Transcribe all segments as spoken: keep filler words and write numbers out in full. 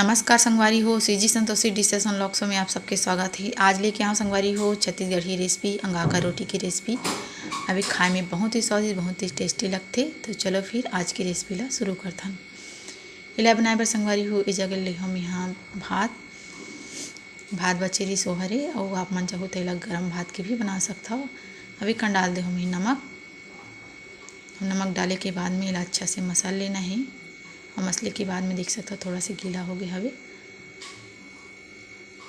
नमस्कार संगवारी हो, CG Santoshi dishes and vlogs में आप सबके स्वागत है। आज लेके आऊँ संगवारी हो छत्तीसगढ़ी रेसिपी, अंगाकर रोटी की रेसिपी। अभी खाए में बहुत ही स्वादिष्ट, बहुत ही टेस्टी लगथे। तो चलो फिर आज की रेसिपी ला शुरू करथन। एला बनाए बर संगवारी हो, ए जगह ले हम यहाँ भात, भात बचे रहिस ओहरे, अउ आप मन चाहू त एला गरम भात के भी बना सकथव। अभी कन डाल दे हम नमक। नमक डाले के बाद में एला अच्छा से मसल लेना है। और मसले के बाद में देख सकथव थोड़ा से गीला हो गए हवे।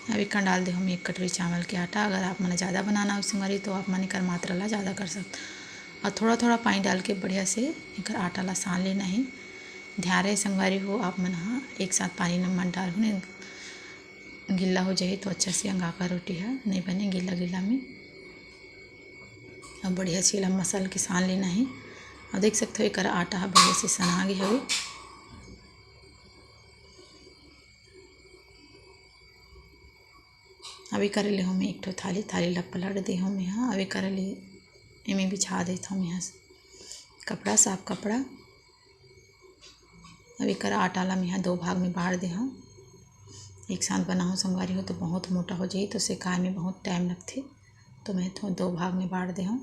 अब एकर डाल दे हम एक कटोरी चावल के आटा। अगर आप मन ला ज़्यादा बनाना हो संगवारी तो आप मन एकर मात्रा ला ज़्यादा कर सकथव। और थोड़ा थोड़ा पानी डाल के बढ़िया से एकर आटा ला सान लेना है। ध्यान रहे संगवारी हो, आप मन ह एक साथ पानी ला मत डालहू, नहीं गिल्ला हो जाही तो अच्छा से अंगाकर रोटी ह नहीं बने गिल्ला गिल्ला में। अब बढ़िया से एला मसल के सान लेना है। और देख सकथव एकर आटा ह बढ़िया से सना गे हवे। अब एकर ले हम एक ठो थाली, थाली ला पलट दे हूँ मैं ह। अब एकर ले एमे बिछा देत हूँ मैं ह कपड़ा, साफ कपड़ा। अब एकर आटा ला मैं ह दो भाग में बांट दे हूँ। एक साथ बनाहूँ संगवारी हो तो बहुत मोटा हो जाही, तो सेकाए में बहुत टाइम लगथे, तो मैं थो दो भाग में बांट दे हूँ।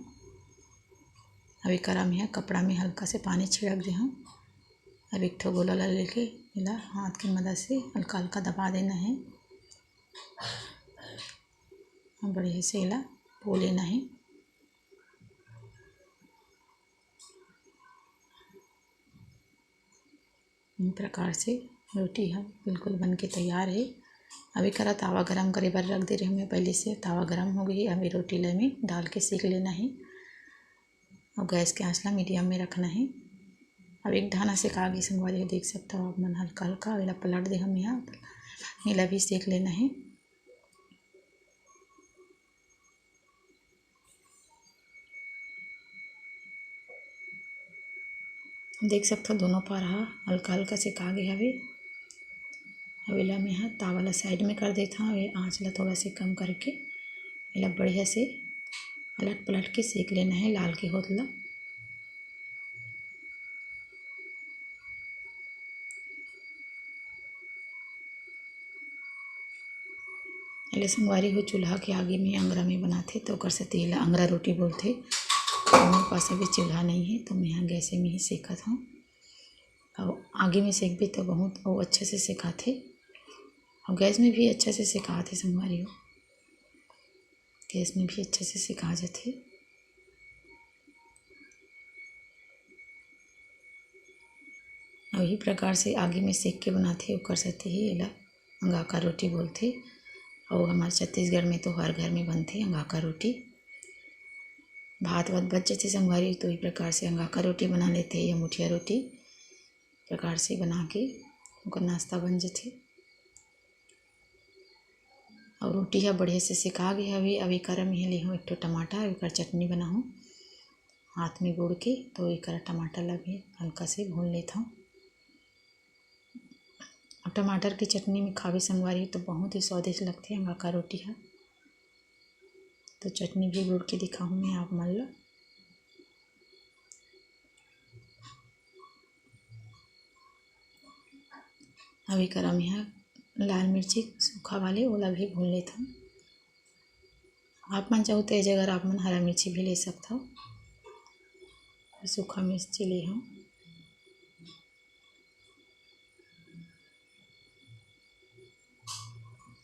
अब एकर मैं ह कपड़ा में हल्का से पानी छिड़क दे हूँ। अब एक ठो गोला ला लेके एला हाथ के मदद से हल्का हल्का दबा देना है। अब बढ़िया से एला पो लेना है। इस प्रकार से रोटी ह बिल्कुल बन के तैयार है। अब एकरा तावा गरम करे बर रख दे रहे हूँ मैं पहले से, तावा गरम हो गई है। अब ये रोटी ला में डाल के सेक लेना है और गैस के आंच ला मीडियम में रखना है। अब एक धाना सेका गे संगवारी हो, देख सकथव आप मन हल्का हल्का। अब एला पलट दे हम यहाँ, एला भी सेक लेना है। देख सकथव दोनों पार ह हल्का हल्का सेका गे हवे। अब एला मैं ह तावा ला साइड में कर देत हव। ये आंच ला थोड़ा से कम करके एला बढ़िया से अलट पलट के सेक लेना है लाल के होत ला। एला संगवारी हो चूल्हा के आगी में अंगरा में बनाथे, तो ओकर सेती एला अंगरा रोटी बोलथे। तो मोर पास अभी चूल्हा नहीं है, तो मैं ह गैसे में ही सेकत हूँ। और आगी में सेकबे तो बहुत वो अच्छा से सेकाथे, और गैस में भी अच्छा से सेकाथे संगवारी हो, गैस में भी अच्छा से सेका जाथे। अउ इही प्रकार से आगी में सेक के बनाथे, ओकर सेती ही एला अंगाका रोटी बोलथे। अउ हमर छत्तीसगढ़ में तो हर घर में बनथे अंगाका रोटी। भात वात बच जथे संगवारी, तो इही प्रकार से अंगाका रोटी बना लेथे या मुठिया रोटी प्रकार से बना के ओकर नाश्ता बन जथे। अउ रोटी ह बढ़िया से सेका गे हवे। अब एकर में ले हूँ एक ठो टमाटर, एकर चटनी बनाहूँ हाथ में गुड़ के, तो एकर टमाटर ला भी हल्का से भून लेत हूँ। अउ टमाटर के चटनी में खावे संगवारी तो बहुत ही स्वादिष्ट लगथे अंगाका रोटी ह। तो चटनी भी गुड़ के दिखाहूँ मैं आप मन ला। अब एकर में ह लाल मिर्ची सूखा वाले, ओला भी भून लेत हूँ। आप मन चाहू तो ए जगह आप मन हरा मिर्ची भी ले सकथव। सूखा मिर्ची ले हूँ।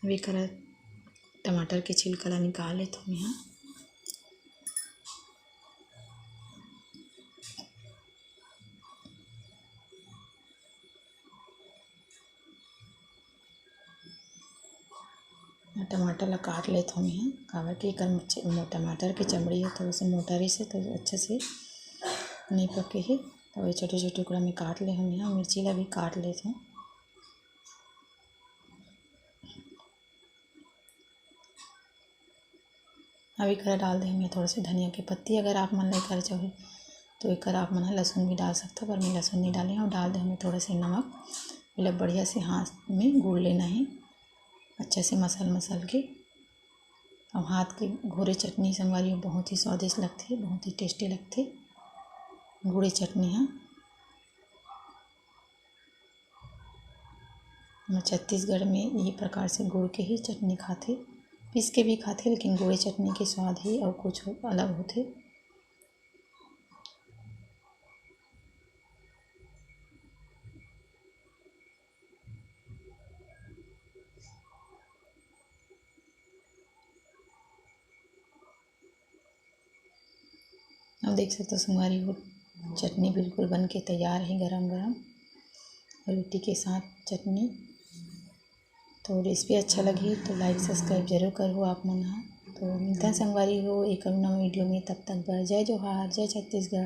अब एकर टमाटर के छिलका ला निकाल लेथव मेहा। टमाटर ला काट लेथव मेहा, काबर कि एकर मो-, टमाटर के चमड़ी ह थोड़ा सा मोटा रहिस हे, तो अच्छा से नइ पके हे। तो ये छोटे-छोटे टुकड़ा में काट ले हव मेहा। मिर्ची ला भी काट लेथव। अब एकर डाल दे हमें थोड़ा से धनिया के पत्ती। अगर आप मन ला एकर चाही तो एकर आप मन ह लहसुन भी डाल सकथव, पर मैं लहसुन नहीं डाले हूँ। डाल दे हमें थोड़ा से नमक। एला बढ़िया से हाथ में गूड़ लेना है, अच्छा से मसल मसल के। और हाथ के घोरे चटनी संगवारी हो बहुत ही स्वादिष्ट लगथे, बहुत ही टेस्टी लगथे गुड़े चटनी ह। हमर छत्तीसगढ़ में ये प्रकार से गुड़ के ही चटनी खाथे, पीस के भी खाथे, लेकिन गुड़े चटनी के स्वाद ही अउ कुछ अलग होथे। अब देख सकते हो संगवारी हो, चटनी बिल्कुल बन के तैयार है गरम गरम रोटी के साथ चटनी। तो रेसिपी अच्छा लगी तो लाइक सब्सक्राइब जरूर करो आप मन हा। तो मिलता है संगवारी हो एक अउ नवा वीडियो में, तब तक बर जय जोहार, जय छत्तीसगढ़।